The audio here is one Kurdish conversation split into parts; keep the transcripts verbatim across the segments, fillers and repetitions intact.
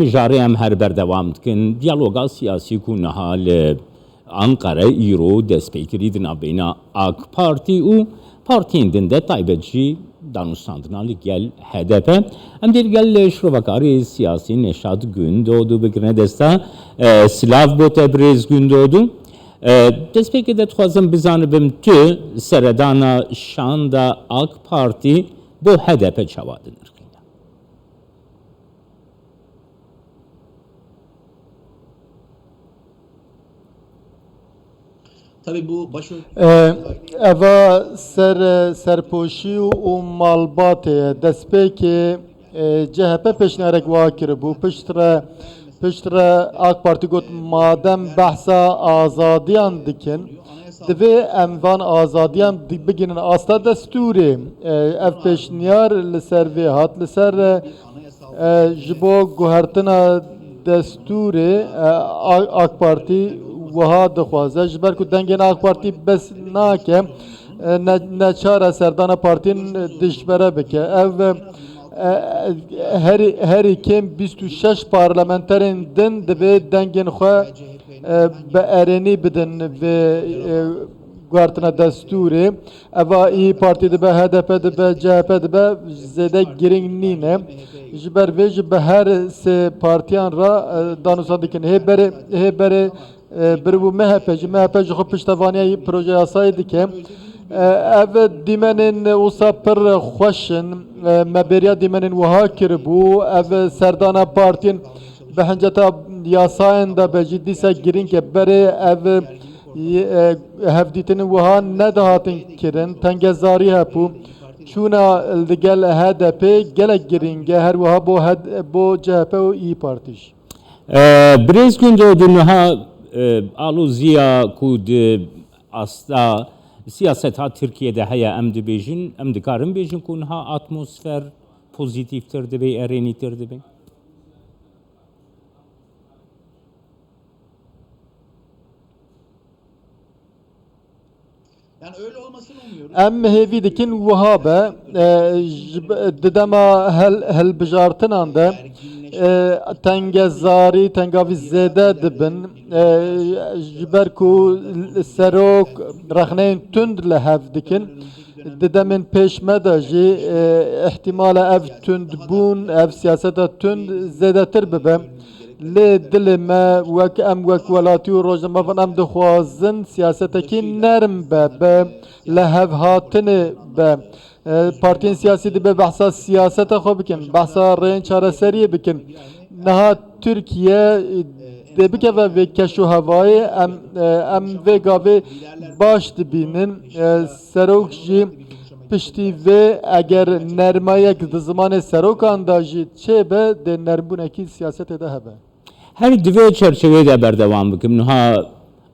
Mijarê em her berdewam dikin. Diyaloga siyasî ku niha li Anqere îro dest pê kirî di navbeyna AK Partî û partiyên din de taybet jî danûstandina li gel H D P. Em dê li gel şirovekarê siyasî Neşat Gundodu bigirine desta. E, silav bo te birêz Gundodu. E, destpêkê de dixwazim bizanibim tu seredana şanda AK Partî bo H D P çawa dinirxîne? Tabii bu başörtü E, eva ser, e, serpoşî û malbatê ye. Destpêkê, e, C H P pêşniyarek wiha kiribû. Piştre, piştre AK Partî got, madem behsa azadiyan dikin, divê em van azadiyan di-, bigihînin asta destûrê. E, ev pêşniyar li ser vê hat, li ser, e, e, ji bo guhertina destûrê, e, A-, AK Partî wiha dixwaze, ji ber ku dengên AK Partî bes nake, e, ne, neçar e serdana partiyên dijbere bike. Ev, e, herî, herî kêm bîst û şeş parlamenterên din divê dengên xwe, e, bi erênî bidin vê, e, guhertina destûrê. Eva İYİ Partî dibe, H D P dibe, C H P dibe, zêde girîng nîne. Ji ber vê jî bi her sê partiyan re, e, danûsan dikin. Hê berê, hê berê, e, biribû M H P jî, M H P ji xwe piştevaniya proje yasayê dike. E, ev dîmenên wisa pir xweş in. E, me bêriya dîmenên wiha kiribû. Ev serdana partiyên bi hinceta yasayên de be jî dîsa girîng e. Berê ev Yê, e, hevdîtinên wiha nedihatin kirin, tengezarî hebû. Çûna li gel H D P gelek girîng e, her wiha bo H D, bo C H P û İYİ Partî jî. E, Birêz Gundodu, niha, e, aloziya ku di asta siyaseta Tirkiyê de heye, em dibêjin, em dikarin bêjin ku niha atmosfer pozîtîftir dibe, erênîtir dibe? Em hêvî dikin wiha be, e, ji b-, di dema hel-, hilbijartinan de, e, tengezarî, tengavî zêde dibin, e, ji ber ku serok rexneyên tund li hev dikin. Di demên pêş me de jî, e, îhtîmal e ev tundbûn, ev siyaseta tund zêdetir bibe. Lê dilê me wek em, wek welatî û rojnamevan, em dixwazin siyasetekî nerm be, be lihevhatinê be. E, partiyên siyasî dibe behsa siyaseta xwe bikin, behsa rêyên çareseriyê bikin. Niha Tirkiye, e, dê bikeve vê keş û hevayê, em, e, em vê gavê baş dibînin. E, serok jî piştî vê, eger nermayek di zimanê serokan de jî çêbe, dê nermbûnekî siyasetê de hebe. Her di vê çerçeveyê de berdewam bikim. Niha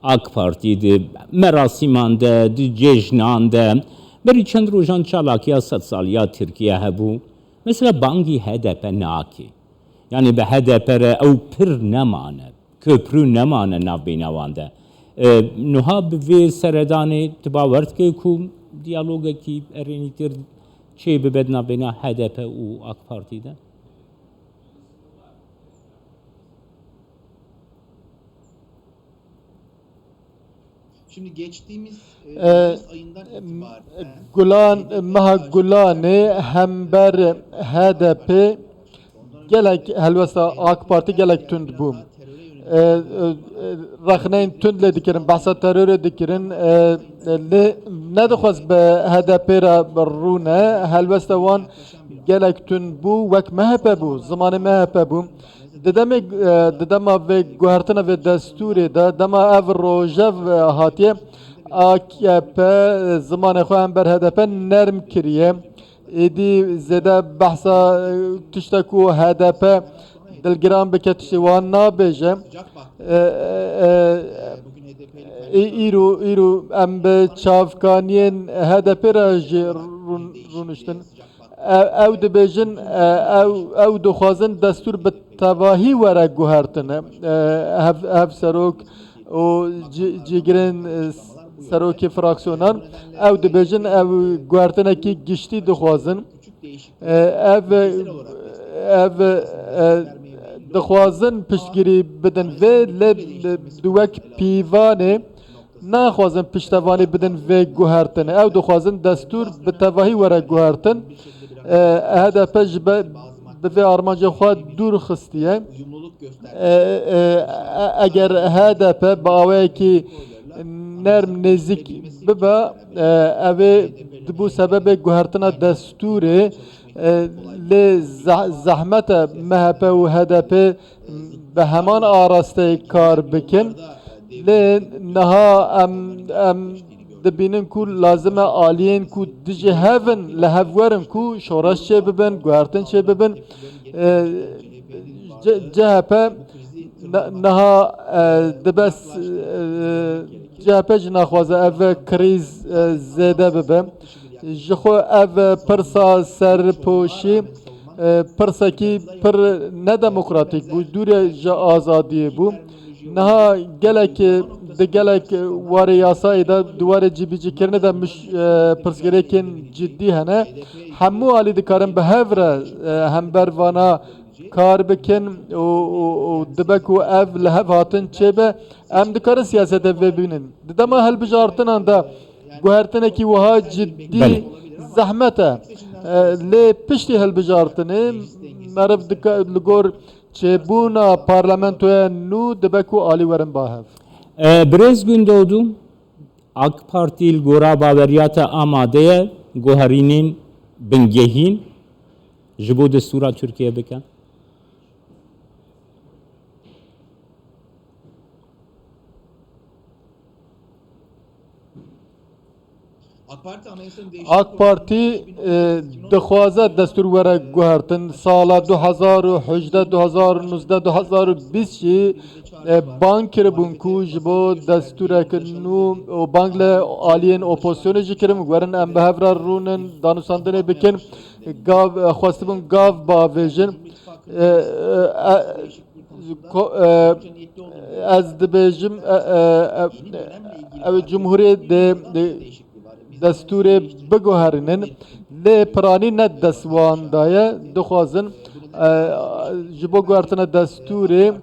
AK Partî di merasîman de, di cejnan de, berî çend rojan çalakiya sedsaliya Tirkiye hebû. Mesela bangî H D P nake. Yanî bi H D P re ew pir nemane, köprü nemane navbeyna wan de. E, niha bi vê seredanê tu bawer dike ku diyalogekî erênîtir çê bibe di navbeyna H D P û AK Partî de? Şimdi geçtiğimiz, e, E, Mayıs ayından itibaren, e, Gulan, Meha Gulanê hember H D P gelek helwesta AK Parti gelek tund bû. E, e, e, rexneyên tund lê dikirin, behsa terorê dikirin, e, e, lê nedixwest bi H D P re rûne. Helwesta wan gelek tund bû, wek M H P bû, zimanê M H P bû. Di demê, e, di dema vê guhertina vê destûrê de, dema ev rojev, e, hatiye, A K P, e, zimanê xwe hember H D P nerm kiriye. Êdî zêde behsa, e, tiştek ku H D P dilgiran bike, tiştê wan nabêje. E, e, e, î-, îro, îro em bi çavkaniyên H D P re jî rûn-, rûniştin. Ew, ew dibêjin, e, ew, ew dixwazin destûr bi tevahî were guhertine. E, hev, hevserok û cî-, cîgirên, e, serokê fraksiyonan, ew dibêjin ew guhertinekî giştî dixwazin. E, ev, ev, e, dixwazin piştgirî bidin vê, lê di wek pîvanê naxwazin piştevanî bidin vê guhertinê. Ew dixwazin destûr bi tevahî were guhertin. E, H D P ji be-, bi vê armancê xwe dûr xistiye. E, e, e, eger H D P bi awayekî nerm nêzîk bibe, e, ev ê dibû sebebê guhertina destûrê. E, lê zeh-, zehmet e M H P û H D P bi heman arasteyê kar bikin. Lê niha em, em dibînin ku lazim e aliyên ku dijî hev in li hev werin ku şoreş çêbibin, guhertin çêbibin. E, C-, C H P ne-, niha, e, dibe s-, e, C H P jî naxwaze ev krîz, e, zêde bibe. Ji xwe ev pirsa serpoşî, e, pirsekî pir nedemokratîk bû, dûrê ji azadiyê bû. Niha gelek, di gelek warê yasayê de, di warê cîbicîkirinê de miş-, e, pirsgirêkên cidî hene. Hemû alî dikarin bi hev re, e, hember vana kar bikin û, û, û dibe ku ev li hev hatin çêbe, em dikarin siyasete vê bînin. Di dema hilbijartinan de guhertinekî wiha cidî Belê. zehmet e. E, lê piştî hilbijartinê meriv dika-, li gor çêbûna parlamentoya nû dibe ku alî werin ba hev. E, Birêz Gundoğdu, AK Partî li gora baweriya te amade ye guherînên bingehîn ji bo destûra Tirkiye bike? AK Partî, e, dixwaze destûr were guhertin. Sala du hezar û hejdeh, du hezar û nûzdeh, du hezar û bîst jî, e, bang kiribûn ku ji bo destûrek nû û bang li aliyên opozisyonê jî kirin, werin em bi hev re rûnin, danûstandinê bikin. Gav, e, xwestibûn gav bavêjin. E, e, e, ko-, e, ez dibêjim, e, e, e, ew cumhuriyê dê, dê destûrê biguherînin, lê piranî ne dest wan de ye. Dixwazin, e, ji bo guhertina destûrê,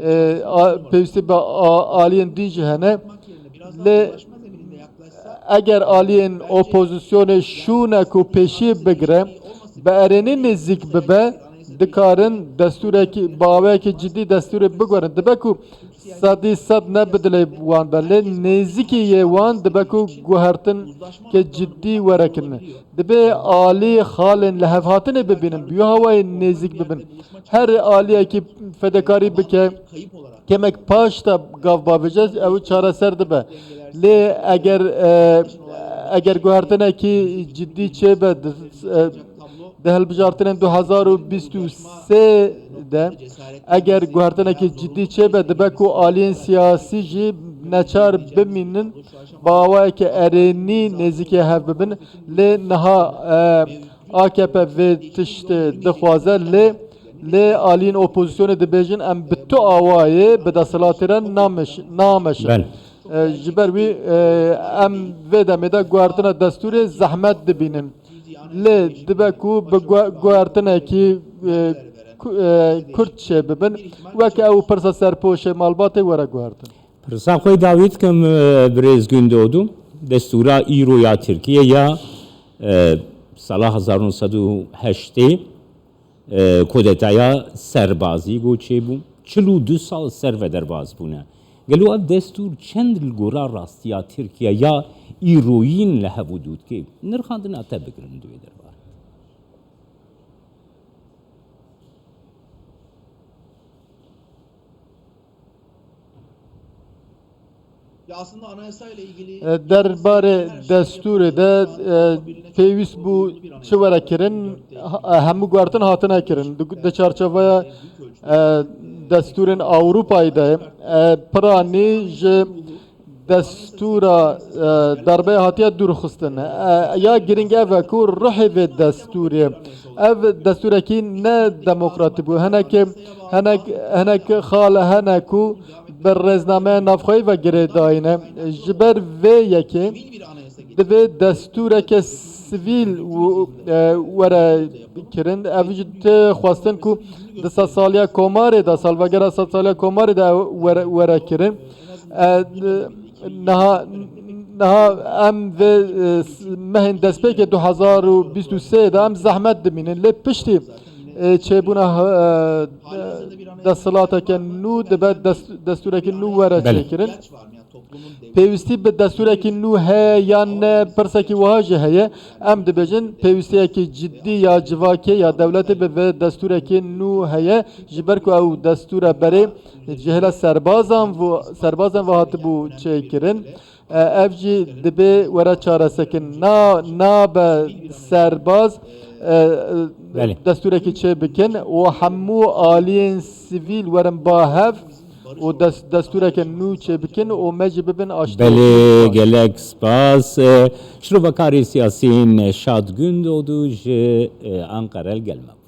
e, a, pêwîstî bi a, aliyên din jî hene. Lê eger aliyên opozisyonê şûnek û pêşiyê bigire, bi erênî nêzîk bibe, dikarin destûrekî, bi awayekî cidî destûrê biguherin. Dibe ku sedî sed ne bi dilê wan be, lê nêzîkî yê wan dibe ku guhertinkê cidî were kirine. Dibe alî xalên li hev hatinê bibînin, bi wî hawayê nêzîk bibin. Her aliyekî fedekarî bike, kemek paş de gav bavêje, ew çareser dibe. Lê eger, e, eger guhertinekî cidî çêbe, di, e, di hilbijartinên du hezar û bîst û sê de, eger guhertinekî cidî çêbe, dibe ku aliyên siyasî jî neçar bimînin, bi awayeke erênî nêzîkê hev bibin. Lê niha, e, A K P vê tiştê dixwaze, lê, lê aliyên opozisyonê dibêjin, em bi tu awayê bi desthilatê re nameş-, nameşin. Ben. E, ji ber wî, e, em vê demê de guhertina destûrê zehmet dibînin. Lê dibe ku bi gu-, guhertinekî, e, ku-, e, kurt çêbibin, wek ew pirsa serpoşê malbatê were guhertin. Pirsa xwe dawî dikim, e, birêz Gundoğdu. Destûra îro ya Tirkiye ya, e, sala hezar û neh sed û heştê, e, kudetaya serbazî ku çêbû, çil û du sal ser ve derbas bûne. Gelo ev destûr çend li gora rastiya Tirkiye ya îroyîn li hev û dû dike? Nirxandina te bigirin di wê derbarê. E, derbarê destûrê de, e, pêwîst bû çi were kirin, ha-, e, hemû guhertin hatine kirin. Di, di çarçoveya, e, destûrên Ewropayê de, e, piranî ji destûra, e, darbeyê hatiye dûrxistin. E, ya girîng ev e ku ruhê vê destûrê, ev destûrekî ne demokratîk bû. Hinek, hinek, hinek xale hene ku bi rêznameya navxweyî ve girêdayî ne. Ji ber vê yekê divê destûreke sivîl û, e, were kirin. Ev jî tê xwestin ku di sedsaliya Komarê de, salvegera sedsaliya Komarê de were, were kirin. E, niha, niha em vê, e, s-, mehên destpêkê du hezar û bîst û sê de em zehmet dimînin. Lê piştî, e, çêbûna, e, e, desthilateke nû dibe dest-, destûrekî nû were Belê. çêkirin. Pêwîstî bi destûrekî nû heye yan ne, pirsekî wiha jî heye. Em dibêjin pêwîstiyekî cidî ya civakê ya dewletê bi vê destûrekî nû heye, ji ber ku ew destûra berê ji hêla serbazan vo-, serbazan ve hatibû çêkirin. E, ev jî dibê were çaresekin. Na, nabe serbaz, e, e, Belê. destûrekî çê bikin û hemû aliyên sivîl werin ba hev û dest-, destûreke nû çê bikin û me jî bibin aştiyekî Belê, baş. gelek spas. E, şrovekarê siyasî Neşad Gundoğdu ji, e, Ankara li gel me bû.